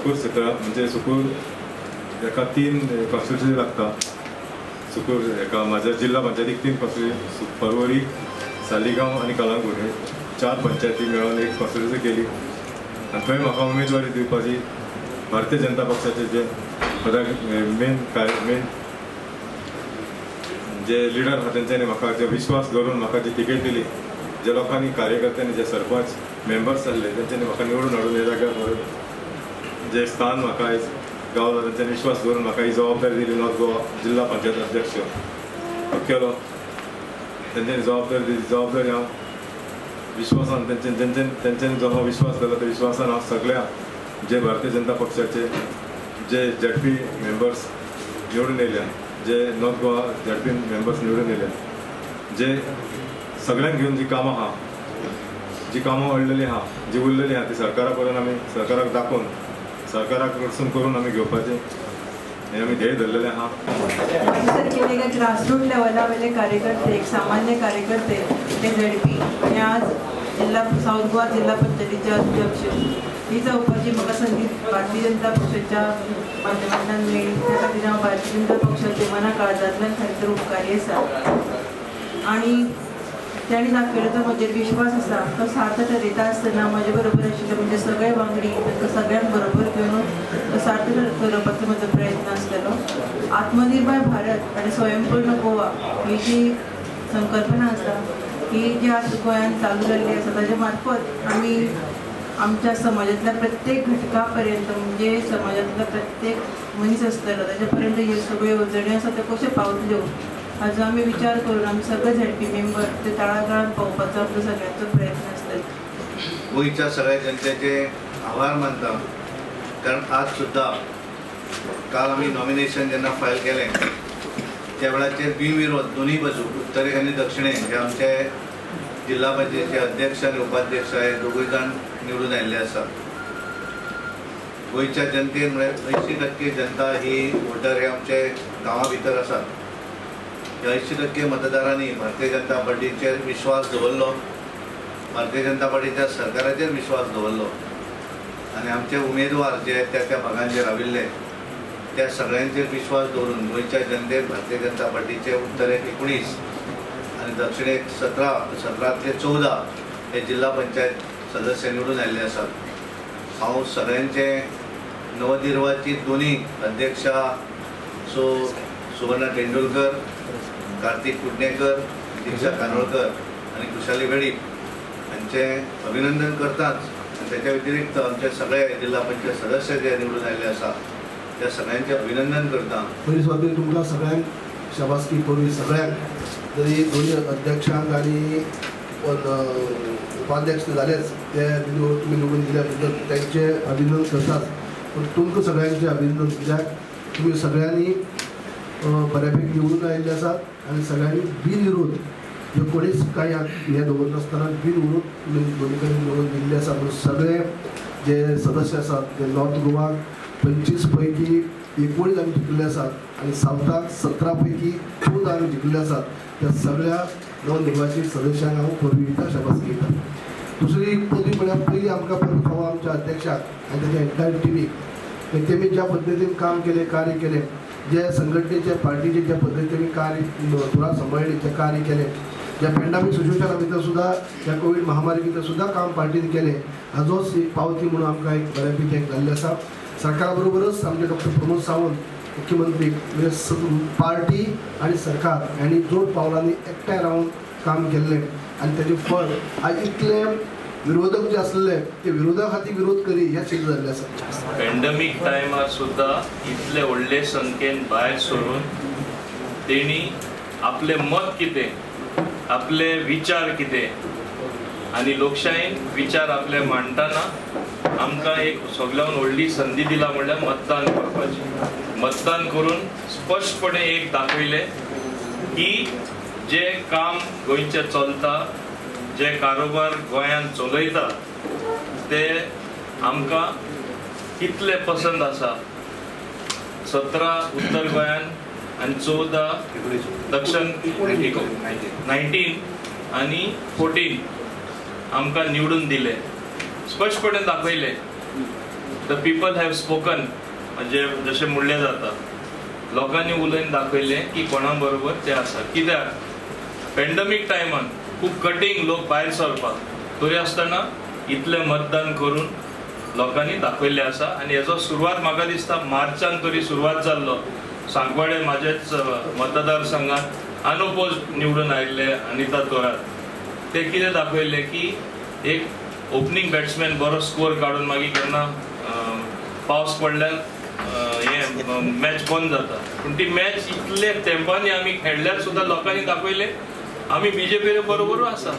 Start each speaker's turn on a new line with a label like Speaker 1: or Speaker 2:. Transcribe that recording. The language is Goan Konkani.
Speaker 1: सुकूर क्षेत्र म्हणजे सुकूर एका 3 कॉन्स्टिट्युएन्सी लागता. सुकूर एका म्हाज्या जिल्हा पंचायतीक 3 कॉन्स्टिट्युएन्सी, पर्वरी, सालिगांव आनी कलांगूट हे 4 पंचायती मेळून एक कॉन्स्टिट्युएन्सी केली आनी थंय म्हाका उमेदवारी दिवपाची भारतीय जनता पक्षाचे जे मेन मेन जे लिडर आहा तेंच्यांनी म्हाका जे विश्वास दवरून म्हाका जी तिकेट दिली, जे लोकांनी कार्यकर्त्यांनी जे सरपंच मेंबर्स आसले तेंच्यांनी म्हाका निवडून हाडून हे जाग्यार व्हरून जे स्थान म्हाका आयज गावला तेंच्यांनी विश्वास दवरून म्हाका ही जबाबदारी दिली. नॉर्थ गोवा जिल्हा पंचायत अध्यक्ष केलो, तेंच्यांनी जबाबदारी दिली. जबाबदारी हांव विश्वासान तेंच्यांनी जो हांव विश्वास दवरला त्या विश्वासान हांव सगळ्या जे भारतीय जनता पक्षाचे जे झेडपी मेंबर्स निवडून येयल्या, जे नॉर्थ गोवा झेडपी मेंबर्स निवडून येयल्या, जे सगळ्यांक घेवन जी कामां आहा, जी कामां अडलेली आहा, जी उरलेली आहा ती सरकारा कडेन आमी सरकाराक दाखोवन सरकाराक कडसून करून आमी घेवपाचें हें आमी ध्येय धरलेलें आहा.
Speaker 2: सारके ग्रासरूट लेवला वयले कार्यकर्ते, एक सामान्य कार्यकर्ते ते झेडपी आनी आज जिल्हा सावथ गोवा जिल्हा पंचायतीचे अध्यक्ष ही जावपाची म्हाका संदी भारतीय जनता पक्षाच्या माध्यमांतल्यान मेळ्ळी. त्या खातीर हांव भारतीय जनता पक्षाचे मना काळजांतल्यान खरें तर उपकारी आसा आनी तांणी दाखयलो तो म्हजेर विश्वास आसा तो सार्थ ठरयता आसतना म्हजे बरोबर आशिल्ले म्हणजे सगळे वांगडी तांकां सगळ्यांक बरोबर घेवन तो सार्थ ठरोवपाचो म्हजो प्रयत्न आसतलो. आत्मनिर्भर भारत आनी स्वयंपूर्ण गोवा ही जी संकल्पना आसा ही जी आज गोंयांत चालू जाल्ली आसा ताजे मार्फत आमी आमच्या समाजांतल्या प्रत्येक घटका पर्यंत म्हणजे समाजांतलो प्रत्येक मनीस आसतलो ताजे पर्यंत ह्यो सगळ्यो येवजण्यो आसा त्यो कश्यो पावतल्यो हाजो आमी विचार करून आमी सगळे झेडपी मेंबर ते तळागाळान पावपाचो आपलो सगळ्यांचो प्रयत्न आसतलो.
Speaker 3: गोंयच्या सगळ्या जनतेचे आभार मानता, कारण आज सुद्दां काल आमी नॉमिनेशन जेन्ना फायल केलें त्या वेळाचेर बिनविरोध दोनूय बाजू उत्तरेक आनी दक्षिणेक जे आमचे जिल्हा पंचायतीचे अध्यक्ष आनी उपाध्यक्ष हे दोगूय जाण निवडून आयिल्ले आसात. गोंयच्या जनतेन म्हळ्यार 80% जनता ही वोटर हे आमचे गांवा भितर आसात. ह्या 80% मतदारांनी भारतीय जनता पार्टीचेर विश्वास दवरलो, भारतीय जनता पार्टीच्या सरकाराचेर विश्वास दवरलो आनी आमचे उमेदवार जे त्या त्या भागान जे राविल्ले त्या सगळ्यांचेर विश्वास दवरून गोंयच्या जनतेन भारतीय जनता पार्टीचे उत्तरेक 19 आनी दक्षिणेक 17, 17तले 14 हे जिल्हा पंचायत सदस्य निवडून आयिल्ले आसात. हांव सगळ्यांचे नवनिर्वाचित दोनूय अध्यक्षा सो सुवर्णा तेंडुलकर, कार्तिक कुडणेकर, दीक्षा कानोळकर आनी खुशाली वेळीप हांचें अभिनंदन करताच आनी तेच्या व्यतिरिक्त आमचे सगळे जिल्हा पंचायत सदस्य जे निवडून आयिल्ले आसा त्या सगळ्यांचें अभिनंदन करता.
Speaker 4: पयली सुवातेर तुमकां सगळ्यांक शाबासकी करूं सगळ्यांक, तरी दोनूय अध्यक्षांक आनी उपाध्यक्ष जालेच ते तुमी निवडून दिल्या बद्दल तांचें अभिनंदन करताच, पूण तुमकां सगळ्यांचें अभिनंदन कित्याक तुमी सगळ्यांनी बऱ्यापैकी निवडून आयिल्ले आसात आनी सगळ्यांनी बिनविरोध जे कोणीच कांय हें दवरनासतना बिनविरोध तुमी दोनी कडेन निवडून दिल्ले आसा. म्हणून सगळे जे सदस्य आसात ते नॉर्थ गोवाक 25 पैकी 19 आमी जिखिल्ले आसात आनी सावथाक 17 पैकी 14 आमी जिखिल्ले आसात. त्या सगळ्या नवनिर्वाचित सदस्यांक हांव परबी दिता, शाबासकी दिता. दुसरी पदवी म्हळ्यार पयली आमकां परबी फावो आमच्या अध्यक्षाक आनी ताच्या एंटायर टिमीक, तेमी ज्या पद्दतीन काम केलें, कार्य केलें, जे संघटनेचे पार्टीचे ज्या पद्दतीन कार्य धुरा सांबाळ्ळी, जें कार्य केलें, ज्या पॅन्डेमीक सिच्युएशना भितर सुद्दां, ह्या कोवीड महामारी भितर सुद्दां काम पार्टीन केलें हाजोच एक पावती म्हणून आमकां एक बऱ्यापैकी एक जाल्लें आसा. सरकारा बरोबरच आमचे डॉक्टर प्रमोद सावंत मुख्यमंत्री म्हणजे पार्टी आनी सरकार हांणी जोड पावलांनी एकठांय रावन काम केल्लें आनी ताजें फळ आज इतले विरोधक जे आसले ते विरोधा खातीर विरोध करी हें सिद्ध जाल्लें आसा.
Speaker 5: पॅन्डेमीक टायमार सुद्दां इतले व्हडले संख्येन भायर सरून तेणी आपलें मत कितें, आपले विचार कितें आनी लोकशायेन विचार आपले मांडटना आमकां एक सगळ्यान व्हडली संदी दिला म्हणल्यार मतदान करपाची. मतदान करून स्पश्टपणे एक दाखयलें की जे काम गोंयचें चलता, जे कारोबार गोंयांत चलयता ते आमकां कितले पसंद आसा. 17 उत्तर गोंयांत आनी 14 दक्षिण, 19 आनी 14 आमकां निवडून दिले. स्पश्टपणे दाखयले The people have spoken म्हणजे जशें म्हणलें जाता, लोकांनी उलोवन दाखयलें की कोणा बरोबर ते आसा. कित्याक पेंडमीक टायमान खूब कठीण लोक भायर सरपाक, तरी आसतना इतलें मतदान करून लोकांनी दाखयल्लें आसा. आनी हेजो सुरवात म्हाका दिसता मार्चान तरी सुरवात जाल्लो. सांकवाडे म्हाजेच मतदारसंघात अनओपोज निवडून आयिल्ले अनिता थोरात, ते कितें दाखयल्लें की एक ओपनींग बॅट्समॅन बरो स्कोर काडून मागीर केन्ना पावस पडल्यार हें मॅच बंद जाता, पूण ती मॅच इतले तेंपांनी आमी खेळ्ळ्यार सुद्दां लोकांनी दाखयलें आमी बीजेपी बरोबरूच आसा.